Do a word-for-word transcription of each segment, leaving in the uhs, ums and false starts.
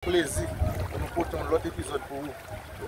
Plezi pou nou pote yon lòt epizòd pou ou.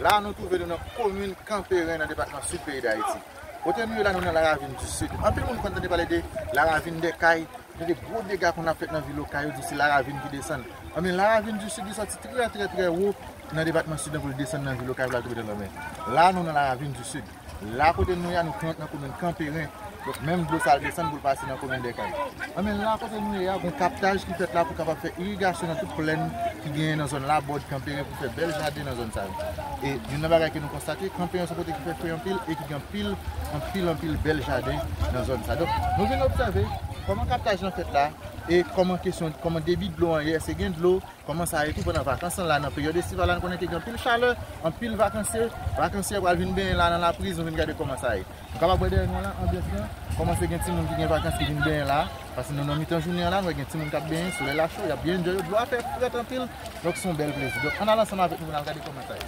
La, nou twouve nou nan komin Kanperen, nan depatman Sid peyi Dayiti. Kote nou ye la, nou nan Laravin di Sid. Anpil moun konn tande pale de Laravin dè Kay, de gwo dega konn ap fèt nan vil Okay, yo di se Laravin ki desann. Anben, Laravin di Sid, li sòti trè, trè, trè wo nan depatman Sid la pou l desann nan vil Okay, pou l al tonbe nan lanmè. La, nou nan Laravin di Sid. La kote nou ye a, nou pran nan komin Kanperen. Donk, menm dlo sa al desann pou l pase nan komin dè Kay. Anben, la kote nou ye a, gon kaptaj ki fèt la pou kapab fè irigasyon nan tout plèn ki genyen nan zòn Labòd, Kanperen, pou fè bèl jaden nan zòn sa yo. E youn nan bagay ke nou konstate, Kanperen se yon kote ki fè fre anpil e ki gen anpil, anpil, anpil bèl jaden nan zòn sa. Donk, nou vin obsève kòman kaptaj lan fèt la e kòman kesyon, kòman debi dlo an ye, èske gen dlo, kòman sa ye tou pandan vakans lan la, nan peryòd estival la, nou konnen ke gen anpil chalè, anpil vakansye, vakansye pral vin benyen la nan lapriz, nou vin gade kòman sa ye. Nou kapab wè dèyè nou an la, anbyans lan, kòmanse gen timoun ki gen vakans ki vin benyen la, paske nou nan mitan jounen an la, nou wè gen timoun k ap benyen, solèy la cho, y ap byen enjoy yo, dlo a fè frèt anpil, donk se yon bèl plezi. Donk, ann al ansanm avèk nou pou n al gade kòman sa ye.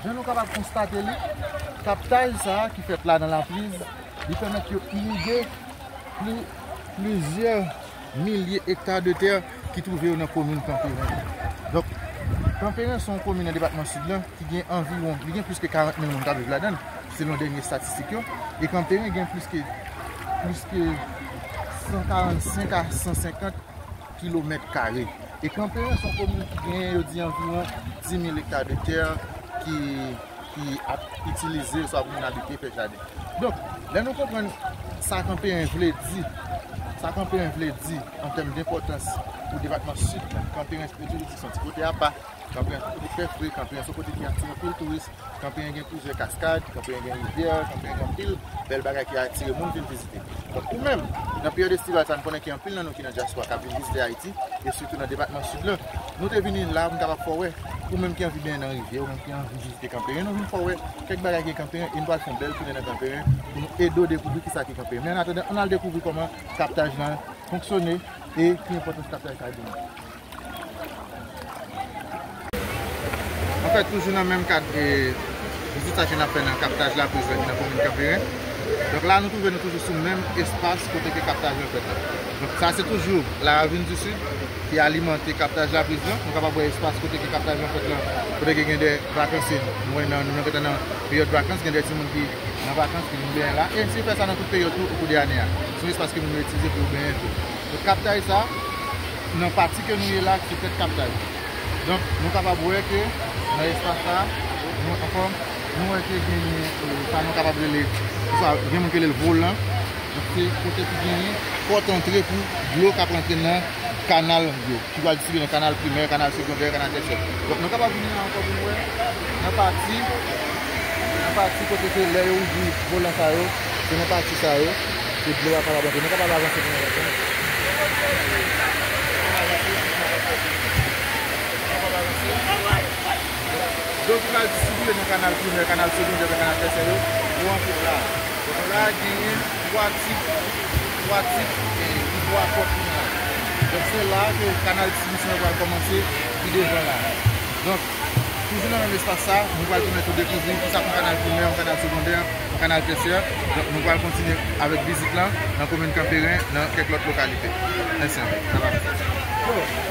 Jan nou kapab konstate li, kaptaj sa a ki fèt la nan lapriz, li pèmèt yo irige pli, plizyè milye ekta de tè ki twouve yo nan komin Kanperen. Donk, Kanperen se yon komin nan depatman Sid la ki gen anviwon, li gen plis ke karant mil moun k ap viv ladan l, selon dènye estatistik yo. E Kanperen gen plis ke, plis ke san karannsenk a san senkant kilomèt kare. E Kanperen se yon komin ki gen, yo di, anviwon dis mil ekta de tè ki, ki ap itilize, swa pou moun abite, fè jaden. Donk, lè nou konprann sa Kanperen vle di, sa Kanperen vle di an tèm denpòtans pou depatman Sid la, Kanperen, yo toujou di se yon ti kote apa, Kanperen se yon kote ki fè fre, Kanperen se yon kote ki atire anpil touris, Kanperen gen plizyè kaskad, Kanperen gen rivyè, Kanperen gen anpil bèl bagay ki atire moun vin vizite. Donk, ou menm, nan peryòd estival sa, nou konnen ke anpil nan nou ki nan dyaspora k ap vin vizite Ayiti, e sitou nan depatman Sid la. Nou te vini la pou n kapab fè w wè, ou menm ki anvi benyen nan rivyè, ou menm ki anvi vizite Kanperen, nou vin fè w wè kèk bagay ki gen Kanperen, e nou pral fè yon bèl tounen nan Kanperen pou nou ede w dekouvri kisa ki Kanperen. Men annatandan, ann al dekouvri kòman kaptaj lan fonksyone e ki enpòtans kaptaj sa genyen. Anfèt, toujou nan menm kad, e, vizit sa ke n ap fè nan kaptaj lapriz la ki nan komin Kanperen. Donk la, nou twouve nou toujou sou menm espas kote ke kaptaj lan fèt la. Donk sa se toujou Laravin di Sid ki alimante kaptaj lapriz la. Nou kapab wè espas kote ke kaptaj lan fèt la, kote ke gen de vakansye. Nou wè nan, nou nan gentan nan peryòd vakans, gen de timoun ki nan vakans, ki vin benyen la. E se fè sa nan tout peryòd tou, okou de ane a. Se yon espas ke moun yo itilize pou yo benyen tou. Donk, kaptaj sa, nan pati ke nou ye la, se tèt kaptaj. Donk, nou kapab wè ke nan espas sa, nou, ankò, nou wè ke genyen, e, sa nou kapab rele, sa, gen moun ki rele l volan. Donk, se kote ki genyen pòt antre pou dlo k ap rantre nan kanal yo, ki pral distribye nan kanal primè, kanal segondè, kanal tèsyè. Donk, nou kapab vini la ankò pou nou wè nan pati, nan pati kote ke lè yo ouvri volan sa yo, se nan pati sa yo ke dlo a kapab antre. Nou kapab avanse pou nou wè. Dlo ki pral distribiye nan kanal primè, kanal segondè, kanal tèsyè yo, yo antre la. Donk la, genyen twa tip, twa tip, e, hidwapòt nou an. Donk se la ke kanal distribisyon yo pral kòmanse pi devan la. Donk, toujou nan menm espas sa, nou pral pèmèt ou dekouvri kisa k yon kanal primè, yon kanal segondè, yon kanal tèsyè. Donk, nou pral kontinye avèk vizit lan nan komin Kanperen, nan kèk lòt lokalite. Mèsi anpil. N ap avanse.